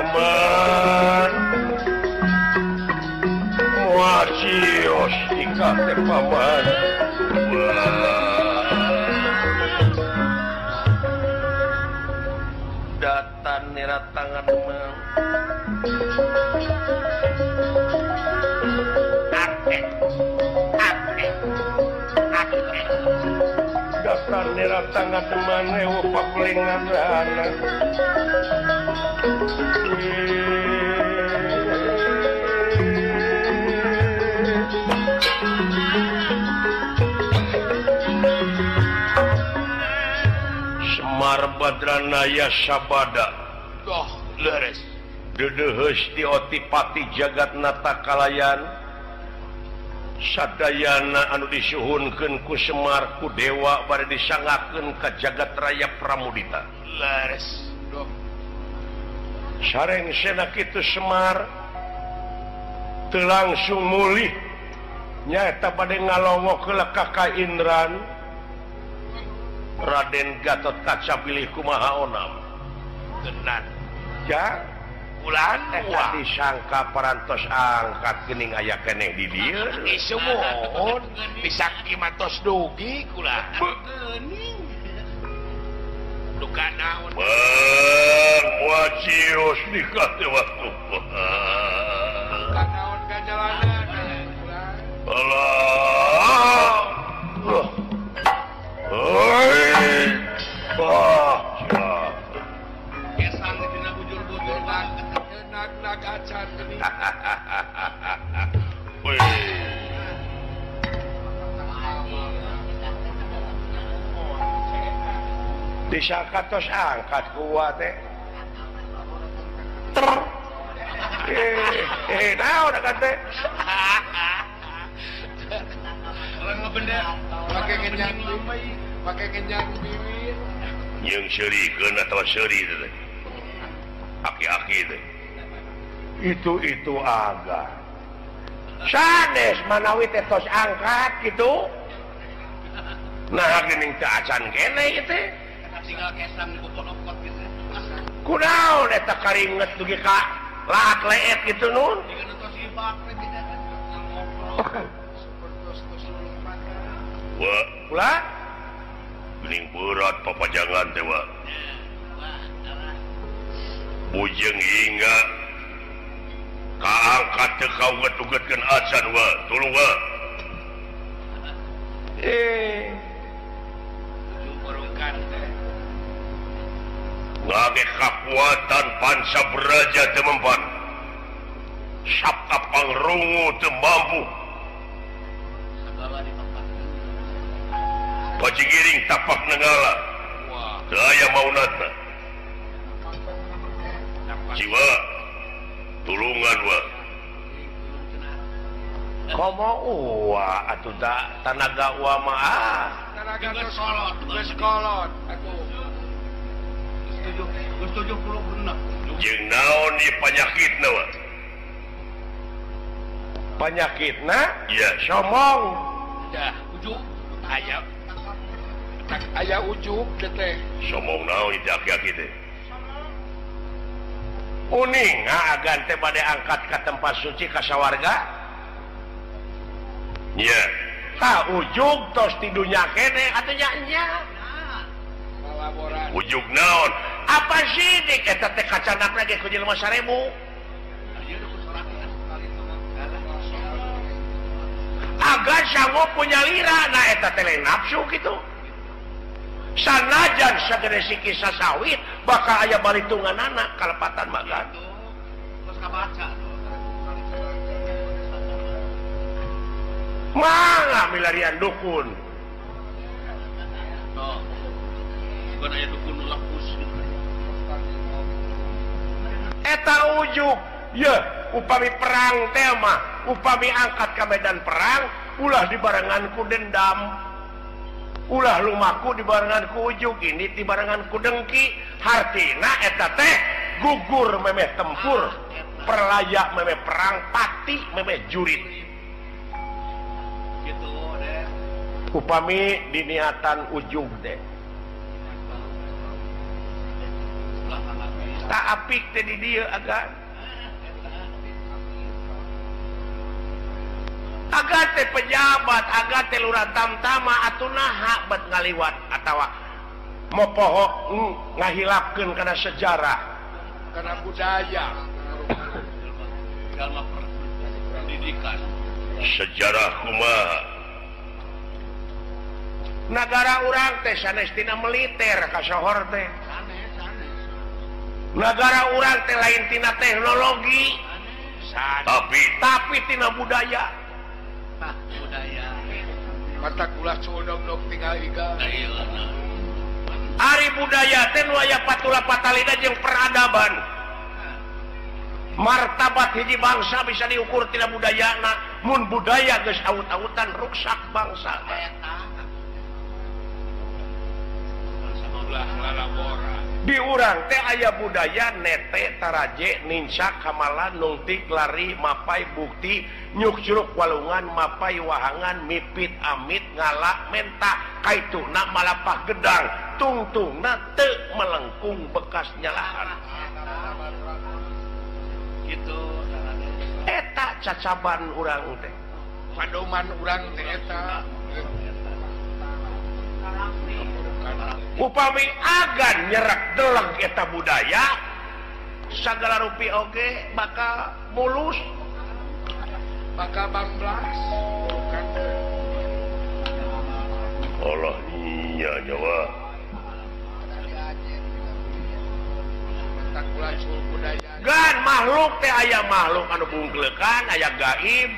Aman. Wah, cios nikah teh paman. Datan niratangan mah. Ate. Ate. Ate. Datan niratangan maneh pakulingan anak. Balabadra Yasabada doh leres deudeuheus ti otipati jagat nata kalayan sadayana anu disuhunkeun ku Semar ku dewa bade disangakeun ka jagat raya Pramudita leres doh sareng sena kitu Semar teu langsung mulih nyaeta bade ngalongok heula ka Kaindran Raden Gatot Kaca bilih kumaha onam tenan ja ulan wah disangka parantos angkat geuning aya keneh di dieu sumuhun disangki matos dugi kula geuning duka naon bang wacios nikah teh waktu duka naon ka jalanan Allah oi bah kesang dina bujur-bujur nag-nag acan geuning weh disangka tos angkat kuat teh naon akan teh pakai kenyang pakai kenyang bibir jeung seurikeun atawa seuri teh aki-aki teh itu aga sanes manawi teh tos angkat gitu nah geuning teu acan keneh ieu teh tinggal kesang dipopot-opot gitu kunaon eta karinget dugi ka laak leet gitu nun wah ulah geuning berat papajangan teh wa bujeng hingga kaangkat teu kauget-ugetkeun acan wa tulung wa ngage kakuatan panca braja teu mempan sabta pangrungu teu mampu pajigiring tapak nenggala teu aya maunatna jiwa tulungan wa komo uwa atuh da tanaga uwa mah ah tanaga geus kolot geus kolot atuh 76 jeung naon ieu panyakitna wa panyakitna iya somong dah ujug aya aya ujug teh somong naon ieu aki-aki teh uning agan teh bade angkat ka tempat suci ka sawarga nya tah ujug tos ti dunya keneh atuh nya nya ujug naon apa sih dik eta teh kacanak lagi ku jelema 1000 agan sanggup punya lira nah eta teh lain nafsu kitu sanajan sagede siki sasawit bakal aya balitunganana kalepatan magan terus kabaca mangga milarian dukun oh bukan aya dukun nu lepus eta ujug ye upami perang teh mah upami angkat ka medan perang ulah dibarengan ku dendam ulah lumaku dibarengan ku ujug ini dibarengan ku dengki hartina eta teh gugur memeh tempur perlayak memeh perang pati memeh jurit upami diniatan ujug teh tak apik teh di dieu agan agan teh pejabat agan teh lurah tamtama atuh naha bet ngaliwat atawa mopoho ngahilapkeun kana sejarah kana budaya jalma pendidikan sejarah kumaha nagara urang teh sanes tina militer kasohor teh nagara urang teh lain tina teknologi tapi tina budaya budaya mata kula codog tinggal iga. Ari budaya teh nu aya patula patalina jeung peradaban. Martabat hiji bangsa bisa diukur tina budayana. Mun budaya geus awut-awutan ruksak bangsa. Di urang teh aya budaya nete taraje nincak kamala nungtik lari mapai bukti nyuk-curuk walungan mapai wahangan mipit amit ngalak menta kaituna malapah gedang tungtungna teu melengkung bekas nyalahan gitu. Eta cacaban urang teh padoman urang teh eta. Upami agan nyerak deleng eta budaya sagala rupi oge bakal mulus bakal bamblas. Allah nya nyawa gan makhluk teh aya makhluk anu bungklekan aya gaib.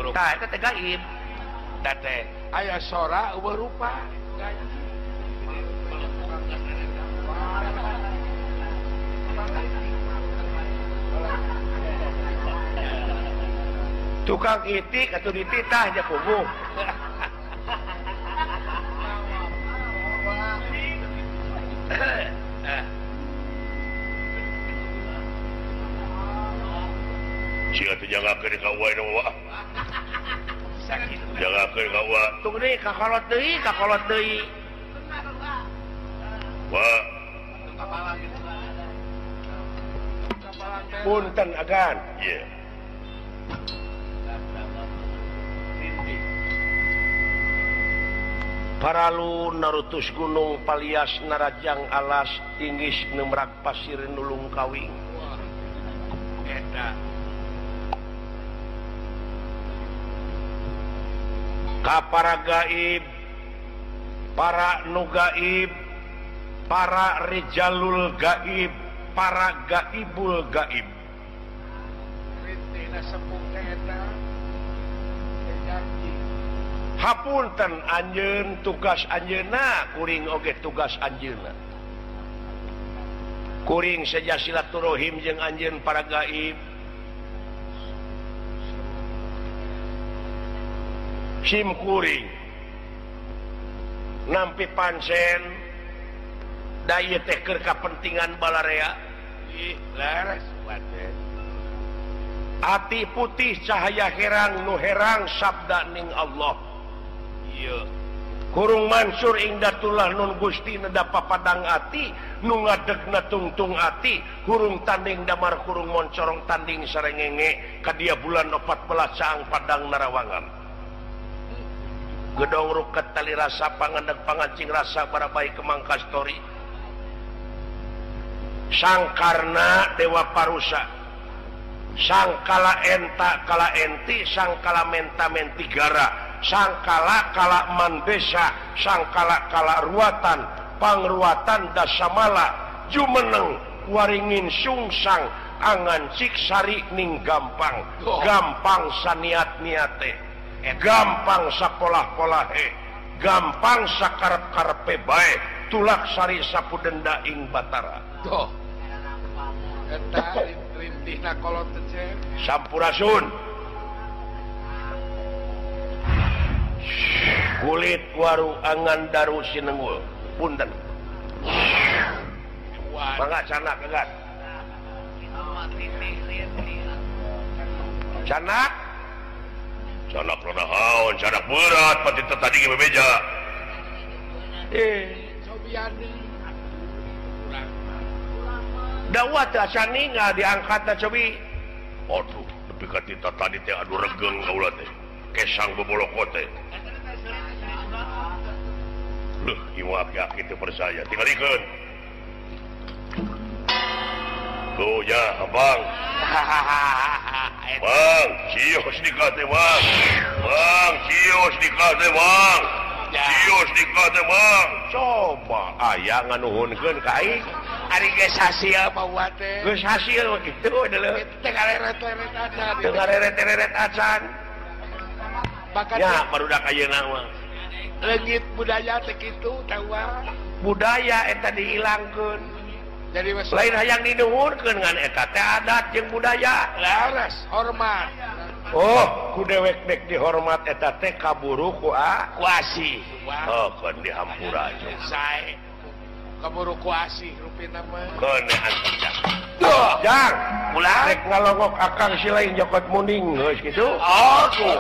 Tah eta teh gaib. Tah teh aya sora eueuh rupa. Tukang itik atuh dititah nya kubu. Sia teh janggakeun ka uwa nu wa. Janggakeun ka uwa. Tunggu deui kakolot deui, kakolot deui. Wa. Punten agan. Ieu. Paralu narutus gunung palias narajang alas inggis nemrak pasir nulung kawing. Eta. Ka para gaib, para nu gaib, para rijalul gaib, para gaibul gaib. Rintihna sepuh teh eta. Hapunten anjeun tugas anjeunna, kuring oge tugas anjeunna. Kuring seja silaturahim jeung anjeun para gaib. Sim kuring nampi pancen da ieu teh keur kapentingan balarea. Ih, leres teh. Ati putih cahaya herang nu herang sabda ning Allah. Kurung Mansur ingdatullah nun Gusti neda papadang ati nu ngadegna tungtung ati hurung tanding damar kurung moncorong tanding sarengenge ka dia bulan 14 caang padang narawangan gedong ruket tali rasa pangendeg pangancing rasa barabai kemangkas tori sangkarna dewa parusa sangkala enta kala enti sangkala menta menti gara sangkala kala mandesa sangkala kala ruatan pangruatan dasamala jumeneng waringin sungsang angan ciksari ning gampang gampang saniat niate gampang sapolah-polahe gampang sakarep-karepe bae tulak sari sapu denda ing batara. Tuh eta rintihna kolot teh sampurasun. Kulit waru angan daru sinenggul punten. Mangga canak agan. Canak? Canak naon? Canak berat pati tadi ge bebeja. Cobian deui. Dawa teh acan ninggal diangkatna cobi. Aduh, nepi ka tita tadi teh adu regeng kaula teh. Kesang boboloko teh. Loh, ieu aki-aki teu percaya. Tingalikeun. Tuh ya, abang. Bang, cios nikah teh, Bang. Bang, cios nikah teh, Bang. Cios nikah teh, Bang. Coba aya nganuhunkeun ka aing. Ari geus hasil mah teh. Geus hasil mah kitu deuleu. Teu ngareret-eret acan. Teu ngareret-eret acan. Bakat ya barudak ayeuna mah. Leungit budaya teh kitu tawa. Budaya eta dihilangkeun. Jadi lain hayang dinuhunkeun ngan eta teh adat jeung budaya. Laras hormat. Oh, ku dewek dek dihormat eta teh kaburu ku ku asih. Oh, keun dihampura sae. Kaburu ku asih rupina mah. Keun antep. Jang, ulah rek ngalongok akang si lain jokot muning geus kitu. Oh, ku.